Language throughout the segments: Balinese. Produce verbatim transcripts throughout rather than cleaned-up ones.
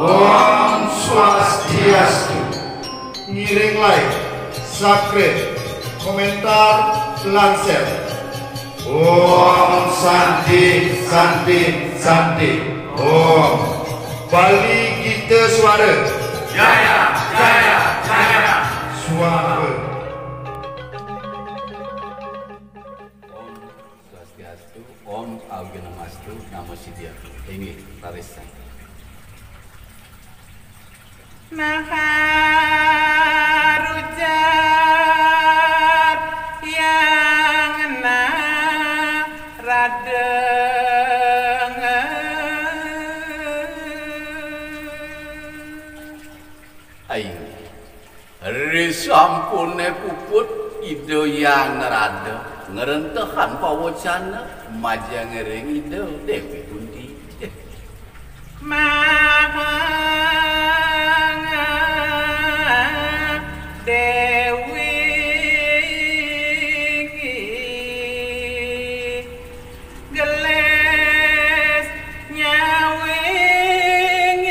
Om Swastiastu. Ngiring like, subscribe, komentar, lan share. Om Santi, Santi, Santi. Om. Bali Gita Suara. Jaya, jaya, jaya. Swaha. Om Swastiastu, Om Awighnamastu, Namo Siddhiyam. Inggih, raris. Nah, rujak yang naradeng. Aing. Risampune puput Ida Hyang Narada ngrentehan pawacana majeng ring Ida Dewi Kunti. Mahang Dewi gelis nyawing.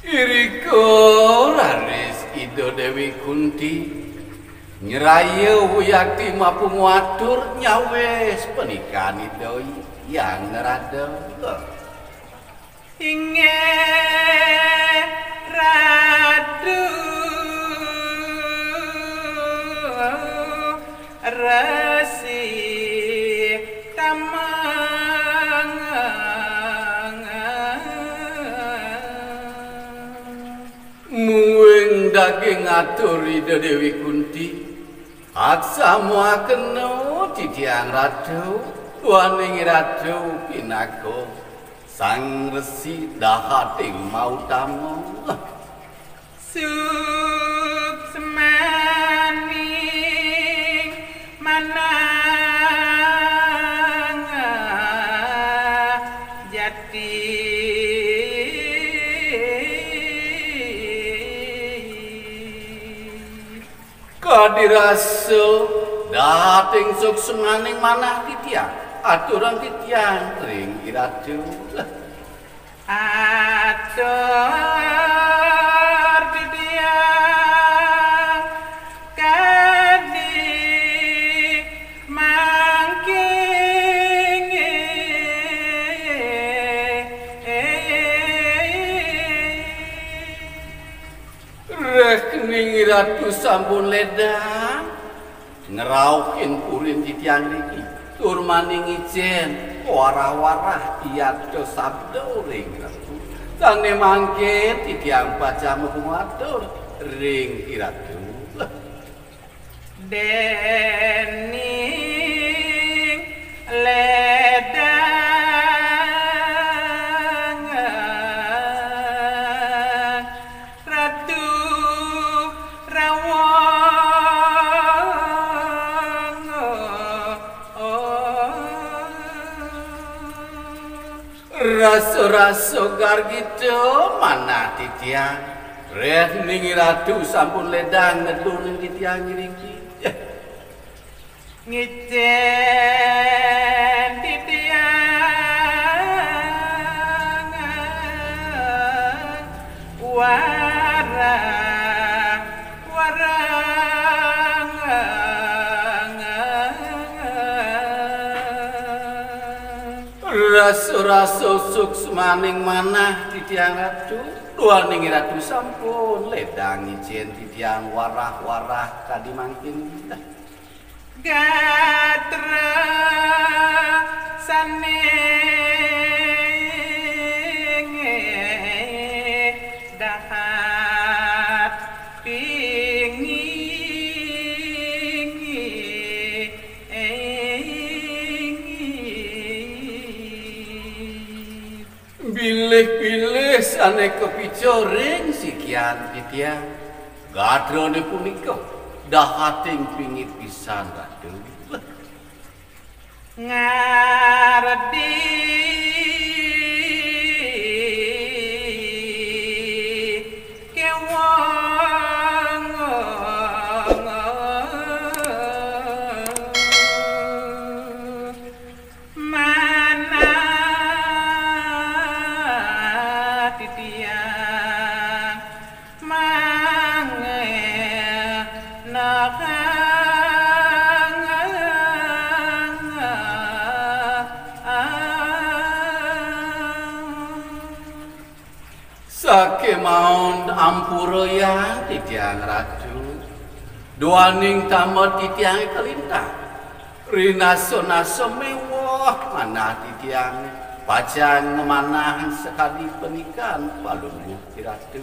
Irika raris Ida Dewi Kunti nyraya wiakti mapungu atur nyawis panikahan Ida Hyang Narada. Inggih Ratu Resi Tamang. Mungguing daging atur Ida Dewi Kunti, aksama kena titiang Ratu, duaning Ratu pinaka Sang Resi dahating mautama. Suksmaning manah jati. Kadi rasa dahating suksmaning manah titiang, aturang titiang ring Iratu. Atur titiang kadi mangkin. Rehning Ratu sampun ledang ngrauhin purin titiang niki, tur maning icen warah-warah yadnya sabda ring Ratu. Sane mangkin titiang pacang matur ring Iratu. Dening ledang Ratu Rawang. Rasa-rasa gargita manah titiang. Rehning Ratu sampun ledang ngedurin titiang ngriki. Ngicen titiang warah-warah. Rasa-rasa suksmaning manah titiang Ratu, duaning Ratu sampun ledang ngicen titiang warah-warah kadi mangkin. Gatra sane dahat pingit. Bilih-bilih sane kapica ring sikian titiang. Gatrane punika dahating pingit pisan, Ratu. Ngardi kewang. Titiang mangga nakang. Sakémaon ampurayang titiang Ratu, duaning tamet titiangé kalintang. Rinasa-nasa méweh manah titiangé, pacang ngamanahang sakadi pandikan Palungguh Ratu.